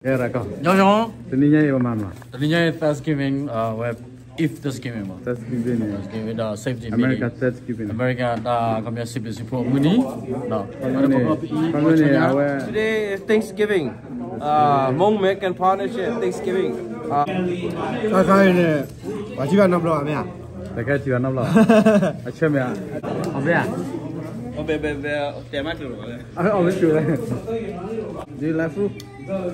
ကဲ ရၢ်ကီၢ် ညီညီ တနံၤညါအံၤ ပမၤမး တနံၤညါအံၤ Thanksgiving, ဝဲ Eve Thanksgiving မး Thanksgiving န့ၣ် Thanksgiving ဒီး safety meeting America Thanksgiving America တၢ်ကမျၢၢ်စံးဘျုးစံးဖှိၣ်အမုၢ်နံၤ ခီန့ၣ် အဝဲ Today is Thanksgiving, Hmong American Partnership Thanksgiving. အခါအံၤန့ၣ် ပှၤထံၣ်ဘၣ်နီတဘျီဘၣ်မ့ၢ်ဧါ, တကဲထံၣ်ဘၣ်နီတဘျီ, အဆၢမ့ၢ်ဧါ, အဘဲဧါ, အဘဲဘဲဘဲ တဲမးကျိၤလီၤ, အဘဲကျိၤလီၤ, Do you like food?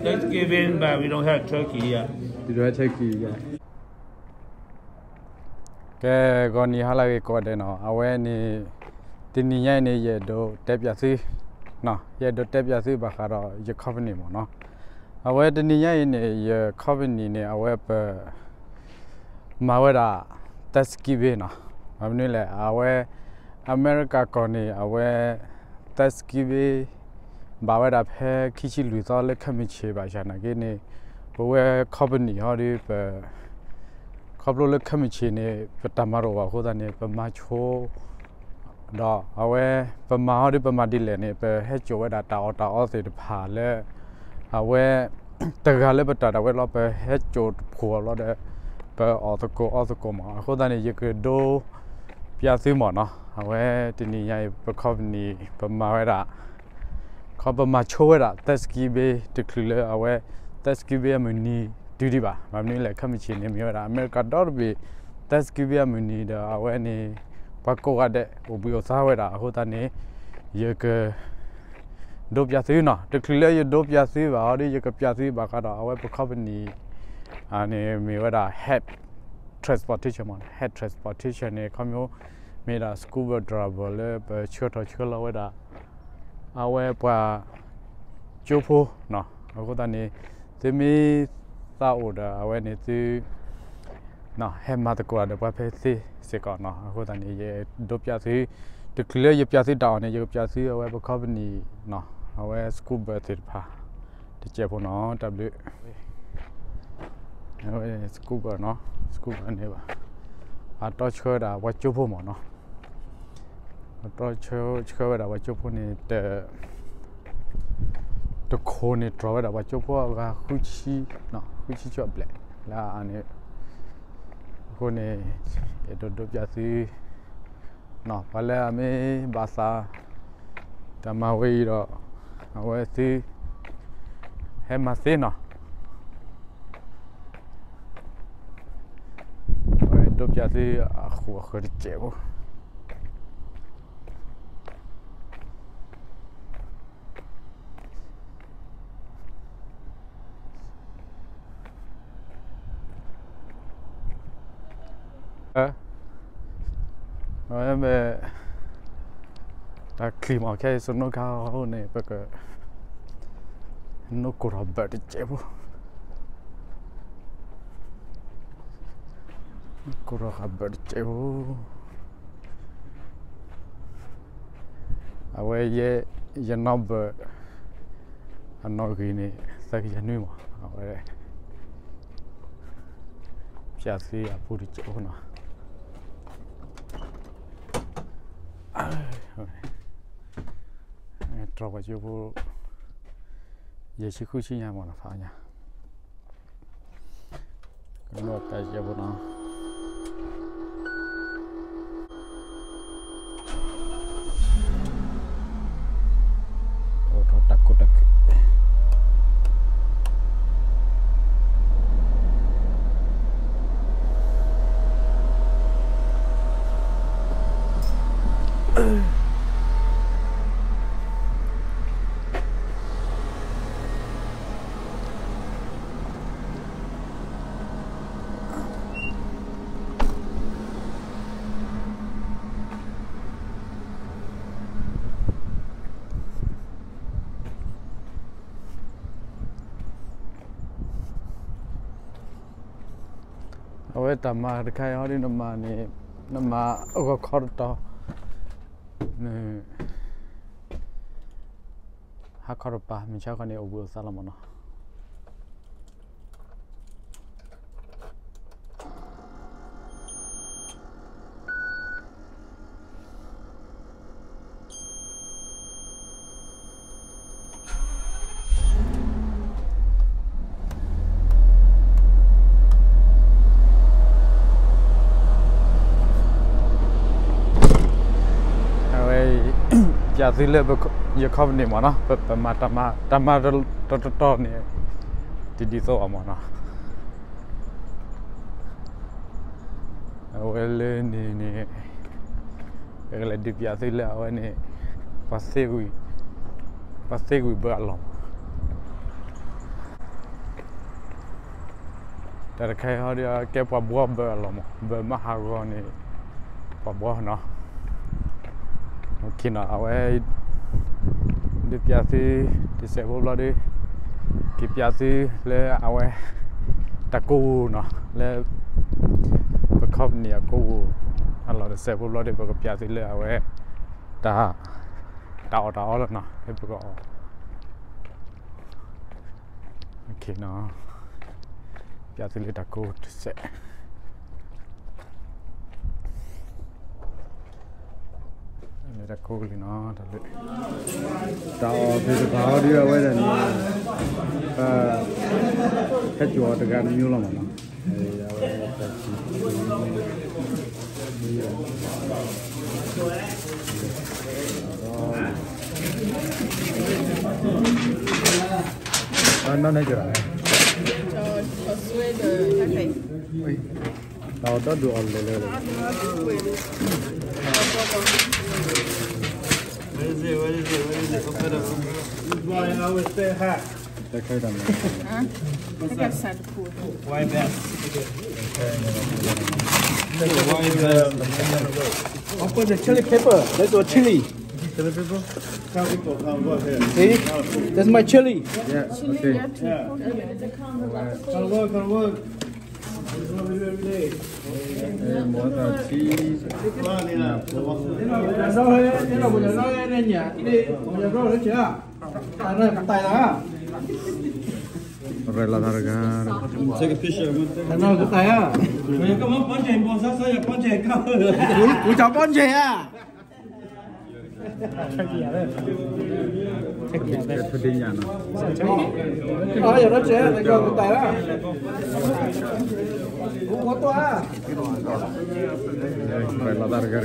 Thanksgiving, but we don't have turkey yet. You don't have turkey yet. ကဲ ဂီၤနံၤဟါလၢအဂ့ၤကိးဂၤဒဲးနီၤ, အဝဲန့ၣ် တနံၤညါအံၤန့ၣ် ယအဲၣ်ဒိးတဲပၠးသု, ယအဲၣ်ဒိးတဲပၠးသုဘၣ်ဃးဒီးယ company မးနီၤ, အဝဲတနံၤညါအံၤန့ၣ် ယ company န့ၣ် အဝဲပ မၤဝဲဒၣ် Thanksgiving နီၤ, ဘၣ်မနုၤလဲၣ် အဝဲ အမဲရကၤကီၢ်န့ၣ် အဝဲ Thanksgiving ဘၣ်ဝဲဒၣ်ဖဲခံဆံလွံၢ်သီလၢခဲမုၢ်ဆ့ၣ်ဘၣ်ဆၣ်နာ်က့န့ၣ် ပဝဲ company ဟီဒီး ပ ခီဖျိလၢခဲမုၢ်ဆ့ၣ်န့ၣ် ပတၢ်မၤတအိၣ်ဘၣ်အဃိသတးန့ၣ် ပမၤဆိ ဒီးအဝဲ ပမၤဟီဒီးပမၤဒ်လဲၣ်န့ၣ် ပဟဲစိာ်ဝဲဒၣ်တၢ်အီၣ်တၢ်အီသ့ၣ်တဖၣ်လၢ အဝဲ တဂၤလၢပတၢ်ဒၣ်ဝဲလီၤ ပဟဲစိာ်တဖှိၣ်အီၤလီၤဒီး ပအီၣ်သကိးအီသကိးမး အဃိသတးန့ၣ် ယကဒိပၠးသုမးနီၤ, အဝဲတနံၤညါအံၤ ပ company ပမၤဝဲဒၣ် ခီပမၤဆိဝဲဒၣ် Thanksgiving တချုးလၢအဝဲ Thanksgiving အမုၢ်နံၤတုၤဒံးဘၣ်, ဘၣ်မနုၤလဲၣ် ခဲမုၢ်ဆ့ၣ်န့ၣ် မ့ၢ်ဝဲဒၣ် အမဲရကၤဒီတဘ့ၣ် Thanksgiving အမုၢ်နံၤဒီး အဝဲန့ၣ် ပှၤကိးဂၤဒဲး အိၣ်ဘှံးအိၣ်သါဝဲဒၣ် အဃိသတးန့ၣ် ယက ဒိပၠးသုနီၤ, တချုးလၢယဒိပၠးသုဘၣ်အီၤဒီး ယကပၠးသုဘၣ်ဃးဒီး အဝဲပ company န့ၣ် မ့ၢ်ဝဲဒၣ် Head Transportation မး, Head Transportation န့ၣ် ခီဖျိမ့ၢ်ဒၣ် scuba diver လၢပဆှၢထီၣ်ဆှၢလီၤဝဲဒၣ် အဝဲပှၤကၠိဖိနီၤ, အဃိသတးန့ၣ် သုမ့ၢ်သးအိၣ်ဒီး အဝဲန့ၣ်သု ဟဲမၤသကိးဒီးပှၤဖဲသ့စ့ၢ်ကီးနီၤ, အဃိသတးန့ၣ် ယဒိပၠးသု, တချုးလၢယပၠးသုတၢ်အီၣ်န့ၣ် ယကပၠးသုအဝဲပ company နီၤ, အဝဲ scuba သ့ၣ်တဖၣ် တစဲးဖိနီၤ, တၢ်ဘျုး, အဝဲ scuba နီၤ, scuba န့ၣ်ဘၣ်, အတီဆှၢဝဲဒၣ်ပှၤကၠိဖိမးနီၤ, အတီဆှၢဝဲဒၣ်ပှၤကၠိဖိန့ၣ် တ တခိၣ်န့ၣ်တြီၤဝဲဒၣ်ပှၤကၠိဖိအဂၤဃုဆံ, ဃုဆံဆူအဘျဲၣ်လၢအန့ၣ်, အဃိန့ၣ် ယဒိးဒိပၠးသု, ပှၤလၢအမ့ၢ်ဘၣ်သး တၢ်မၤဝဲအံၤဒီး အဝဲသ့ ဟဲမၤသ့နီၤ, အဝဲဒိပၠးသုအဃိအဃၢၤတစဲးဖိ အဝဲမ့ၢ် တၢ်ချံမး ခဲအံၤ snow ခါအဃိန့ၣ် ပက snow ကိၢ်ထီၣ်ဘၢၣ်တစဲးဖိ, ကိၢ်ထီၣ်ဃာ်ဘၢၣ်တစဲးဖိ, အဝဲယဲ ယနီၣ်ဘၢၣ် အနီၣ်ဂံၢ်န့ၣ် သၢကယၤနွံမး အဝဲ ပၠးသ့အပူၤတစဲးဖိနီၤ, တြီၤပှၤကၠိဖိ ယဲၢ်ဆံဃုဆံညါမးနီၤ ဖးညါ ကနီၣ်တၢ်ယဲၢ်ဖိနီၤ, အိၣ်ထီၣ်တၢ်ကိၢ်တၢ်ဂီၤ အဝဲတၢ်မၤတခါအံၤဟီဒ်နမၤန့ၣ် နမၤအဂီၢ်ခီတတီၤ ဟါခီတပၤ မုၢ်ဆါခီန့ၣ် အိၣ်ဘှံးအိၣ်သါလီၤမးနီၤ. အဝဲ ပျးသုလၢယ company မ့ၢ်နီၤ, ပမၤတၢ်မၤတၢ်မၤတတီၤတတီၤန့ၣ် တဒ်သိးအီၤမ့ၢ်နီၤ. အဝဲလၢန့ၣ်န့ၣ် ကလဲၤဒုးပျးသုလၢအဝဲန့ၣ် ပှၤသ့ဝံၤ ပှၤသ့ဝံၤဘၢအလီၢ်မး. တၢ်တခါအံၤဟီဒီး ကဲပှၤဘှီဘၢအလီၢ်မး, ဘၢမၤဟးဂီၤန့ၣ် ပှၤဘှီနီၤ. အဝဲ ဒုးပျးသု တစဲးဖိဘျီဒီး က့ၤပျးသုလၢအဝဲ တၢ်ကိးနီၤ, လၢ ပ company အကိးအလီၢ်တစဲးဖိဘျီဒီး ပကပျးသုလၢအဝဲ တၢ် တၢ်အီၣ်တၢ်အီလီၤနီၤ, လၢပကအီၣ် ပျးသုလၢတၢ်ကိးတစဲး, လၢတၢ်ကိးလံနီၤ, တၢ်လၢ တၢ်အီၣ်သ့ၣ်တဖၣ်အီၤဒ်အဝဲဒၣ်န့ၣ် ဟဲစိာ်အီၤတဂၤတမျိုးလီၤမးနီၤ. အနီၢ်န့ၣ်ကရၢ တၢ်အီၣ်ဒီဒူၣ်အီၣ်လဲၣ်လဲၣ် What is it? What is it? What is it? Open up. This is why I always say hi. တၢ်ခဲတၢ်မၤ Why best? Why best? I'll put the chili pepper. That's your chili. Chili pepper? Tell people come work here. See? That's my chili. Yeah, okay. Yeah. Come work, come work. This is what we do every day. အဲ more than cheese. ရဲၣ်လီၤသးတဂၤ Take a picture. ကစၢ်ပီၣ်ကဲဧါ ရဲၣ်လီၤသးတဂၤတဂၤ ကစၢ် ပှၤကရၢလၢကစၢ်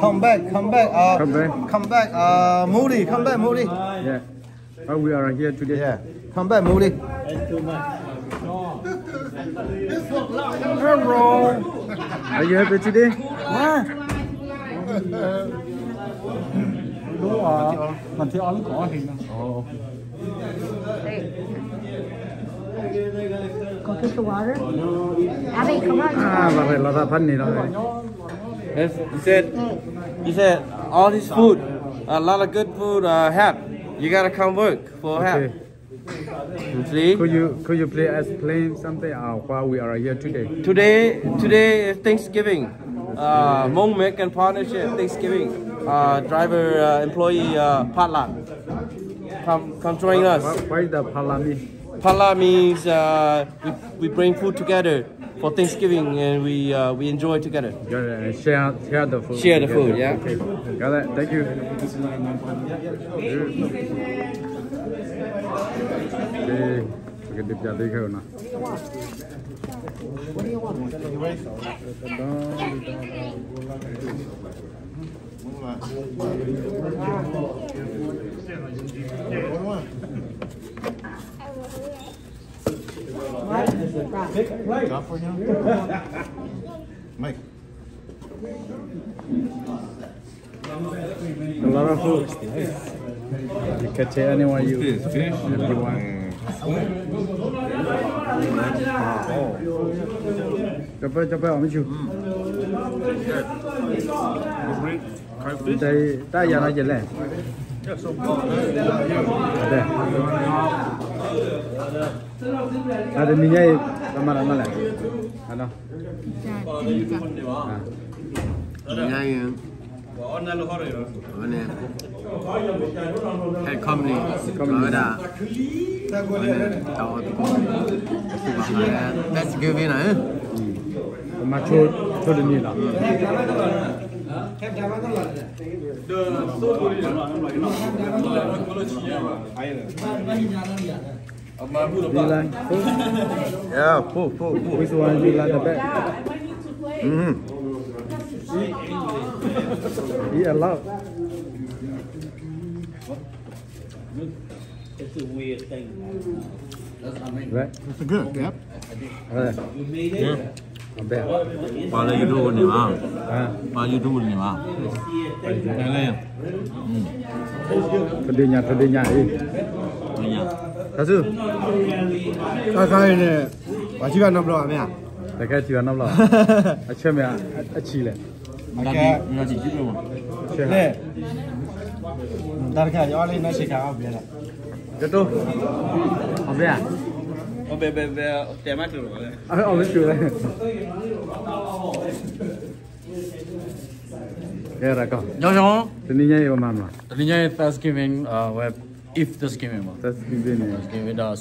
Come back, come back, uh, Come back. Come back, uh, Moody, come back, Moody. Yeah. Oh, we are here today. Yeah. Come back, Moody. Hello. Are you happy today? Huh? Oh. Go get the water. Abby, come on. ဘၣ်ရဲၣ်လီၤသးဖးန့ၣ်လီၤ. Yes, he said, he said, all his food, a lot of good food, uh, help. You gotta come work for help. Okay. You see? Could you, could you please explain something, uh, why we are here today? Today, today is Thanksgiving. Uh, Hmong American Partnership Thanksgiving. Uh, driver, uh, employee, uh, potluck. Come, come join us. What, what is the potluck mean? Potluck means, uh, we, we bring food together for Thanksgiving and we, uh, we enjoy together. Yeah, yeah, share, share the food. Share the food, yeah. Okay. Got it. Thank you. Okay. ပကဒုးပျးသ့ခဲအံၤနီၤ. Got for him? Mike. A lot of food. You can take anyone you, if you want. ကပၢ ကပၢ အီၣ်မ့ၢ်ဆူၣ် တၢ်ယၤလီၤယလဲၣ် အတနံၤညါအံၤ ပမၤတၢ်နီၢ်လဲၣ် အနီၢ် ညါအံၤ အဝဲန့ၣ် head company အဝဲဒၣ် တၢ်အီၣ်သကိး Thanksgiving နီၤ ပမၤဆိတနံၤလီၤ You like food? Yeah, food, food, food. Which one you like the best? Mm-hmm. Eat a lot. It's a weird thing. Right? It's good, yep. Yeah. ပှၤလၢ YouTube န့ၣ်ဘၣ်, ပှၤ YouTube န့ၣ်ဘၣ်, ဖဒိညါ ဖဒိညါအံၤ, တၢ်ဆူ, ခါခါအံၤန့ၣ်, ပှၤထံၣ်ဘၣ်နီတဘျီဘၣ်မ့ၢ်ဧါ, တကဲထံၣ်ဘၣ်နီတဘျီ, အဆၢမ့ၢ်ဧါ, အဆံးလဲၣ်, လဲၣ်, တၢ်တခါ ယအီၣ်လၢနဆ့ကၤအီၣ်ဘျဲၣ်လီၤ, ကတိ, အဘဲဧါ, အဘဲ တဲမးကျိၤလီၤ, အဘဲကျိၤလီၤ, ကဲ တနံၤညါအံၤ ပမၤမး, တနံၤညါအံၤ Thanksgiving, uh, we eat Thanksgiving မး, Thanksgiving ဒီး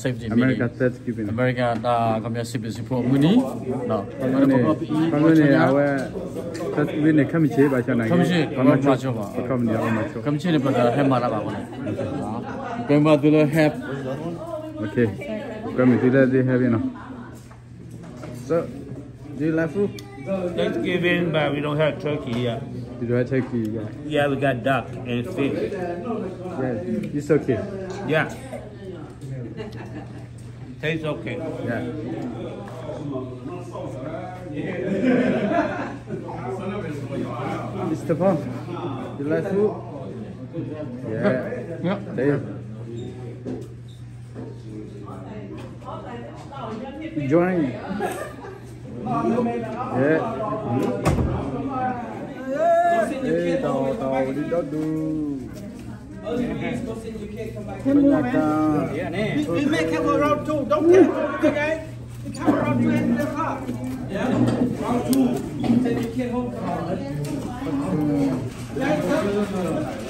safety meeting, America Thanksgiving, America တၢ်ခီပညီ စံးဘျုးစံးဖှိၣ်အမုၢ်နံၤ, ခီပညီန့ၣ် အဝဲ Thanksgiving န့ၣ် ခဲမုၢ်ဆ့ၣ်ဘၣ်ဆၣ်နာ်က့, ခဲမုၢ်ဆ့ၣ် ပမၤဆိဘၣ်, ခဲမုၢ်ဆ့ၣ်န့ၣ် ပတဟဲမၤတၢ်ဘၣ်အဃိန့ၣ်, ကွဲမုာ်သုလၢ have, okay, ကွဲမုာ်သုလၢသု have နီၤ. So, do you like food? Thanksgiving, but we don't have turkey yet. You don't have turkey yet? Yeah, we got duck and fish. Yeah, it's okay. Yeah. Tastes okay. Yeah. Mister Paul, you like food? Yeah. Yeah. Thank you. Join. Yeah. Hey, tao, tao, đi đó đu. Come on, man. Be, be careful around two. Don't get too big, eh? You come around two and the car. Yeah, around two. Then you can't hold.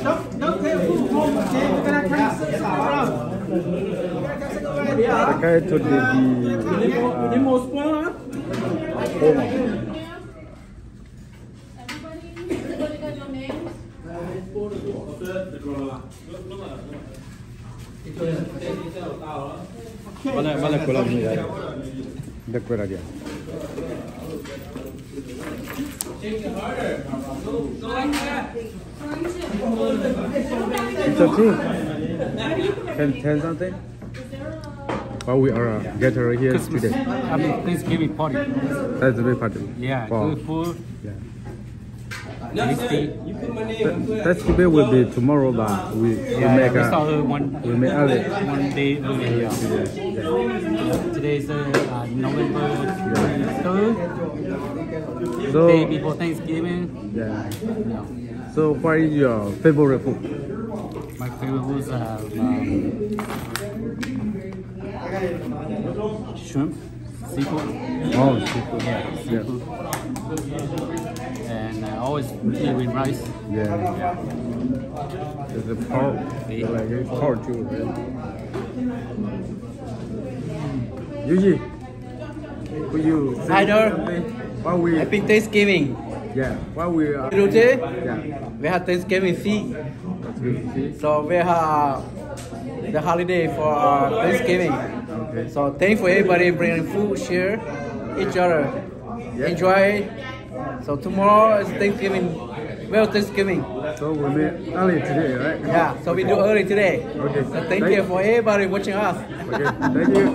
Don't, don't tell who home, okay? We're gonna come sit somewhere else. We're gonna come sit over there. Cái thôi đi đi. Đi một spot hả? Everybody, everybody got your names? Vale, vale, cuela, mira. De cuela ya. It's okay. Can tell something? Why we are, uh, gathered here Christmas, today? I mean, Thanksgiving party. Thanksgiving party. Yeah, wow. Good food. Yeah. Tasty. Th-, Thanksgiving will be tomorrow, but we, we, yeah, make, we a, start one, we make early. One day early, yeah. Yeah, yeah. Today is, uh, uh, November twenty-third. So, day before Thanksgiving. Yeah. Yeah. So, what is your favorite food? My favorite food is, uh, um, shrimp, seafood. Oh, seafood. Yeah, yeah, seafood. And I always eat with rice. Yeah. Yeah. It's a pork. See? Like, it's pork too, right? Yuji, could you say something? Hi there. What we, happy Thanksgiving. Yeah. What we are. Today, yeah, we have Thanksgiving feast. Thanksgiving feast. So we have the holiday for, uh, Thanksgiving. Okay. So thanks for everybody bringing food, share each other. Yeah. Enjoy. So tomorrow is Thanksgiving. Well, Thanksgiving. So we make early today, right? Yeah, so we do early today. Okay. So thank you for everybody watching us. Okay, thank you.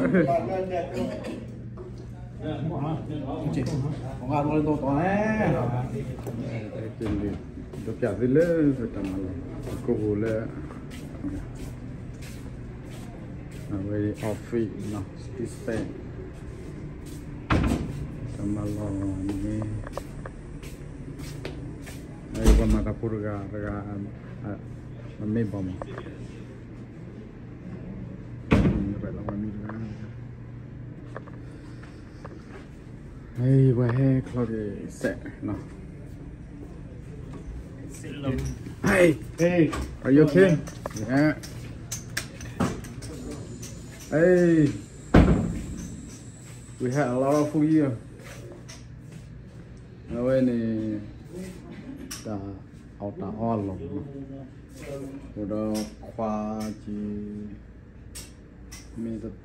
ဒီးပျးသ့လၢတၢ်မၤလီၤ ကအိၣ်လၢ အဝဲ office နီၤ space တၢ်မၤလီၤန့ၣ် ပှၤမၤတၢ်ဖိတဂၤတဂၤ အမ့ၢ်ဘၣ်မး ပှၤမံၤတဂၤ Hey, what, hey, Claudia, set, no. Hey, hey, are you okay? Yeah. Hey, we had a lot of food here. အဝဲန့ၣ် တၢ်အီၣ်တၢ်အီအလီၢ်နီၤ အိၣ်ဒီးခွါက့ၤ မ့ၢ်တပၢထံ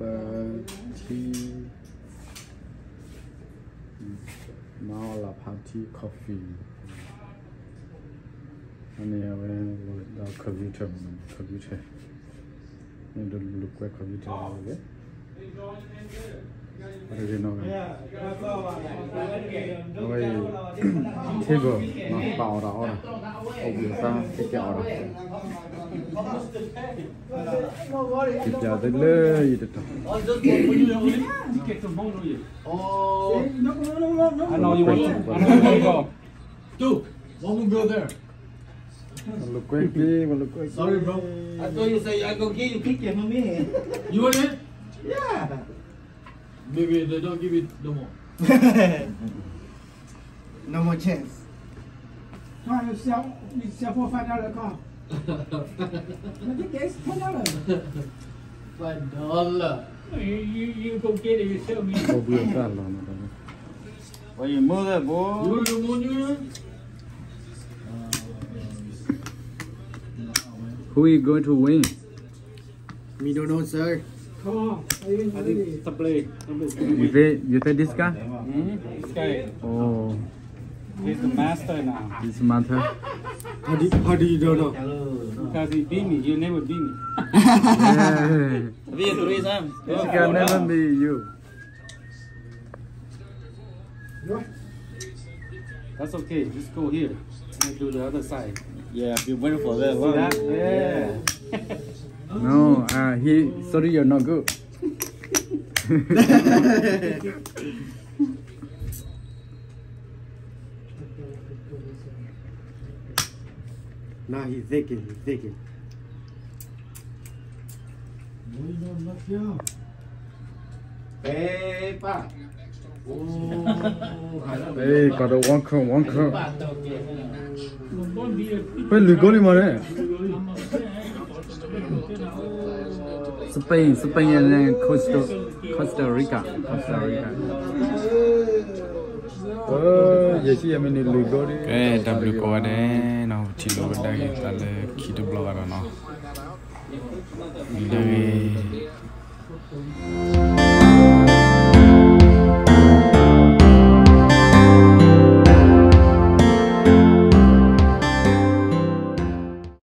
မၤအီၣ်လၢဖးထံ coffee. န့ၣ်အဝဲ ဒီး computer မ့ၢ် computer န့ၣ် တလူၤကွဲ computer ဝဲ တဂ့ၤနီၢ်ဂၤ အဝဲအံၤ table ပာ်အီၣ်တၢ်အီၣ်တၢ် အိၣ်ဘှံးအသး ခဲကဲအီၣ်တၢ် ကပျးသုလၢယတတီၤ Two. One more girl there. လိာ်ကွဲက့ၤ လိာ်ကွဲက့ၤ Sorry, bro. I thought you said I go get you ticket, mommy. You want it? Yeah. Maybe they don't give it no more. No more chance. Come on, you sell, you sell for five dollar car. But the gas ten dollar. Five dollar. You, you, you go get it, you sell me. အိၣ်ဘှံးအသးလီၤနီၤ Why you move that, boy? You want to move you? Who is going to win? We don't know, sir. Come on. Are you ready? It's a play. You think, you think this guy? Hmm? This guy. Oh. He's the master now. He's the master. How do, how do you don't know? Because he beat me. You never beat me. Yeah. This guy never beat you. That's okay. Just go here. And do the other side. Yeah, I've been waiting for that long. See that? Yeah. No, uh, he, sorry, you're not good. Now he's thinking, he's thinking. Hey, 搞得 one crore, one crore. ပဲလုၢ်ကိလံမးန့ၣ် Spain, Spain and then Costa, Costa Rica, Costa Rica. ယဲၢ်ဆံယဲၢ်မံးနံးလုၢ်ကိလံ ကဲ တၢ်ဘျုးကိးဂၤဒဲးနီၤ ပထံၣ်လိာ်ဝဲဒၣ်ဂ့ၤသးလၢခံတဘျီဘၣ်ဒီးနီၤ ဒုးဒၣ်ဂ့ၤ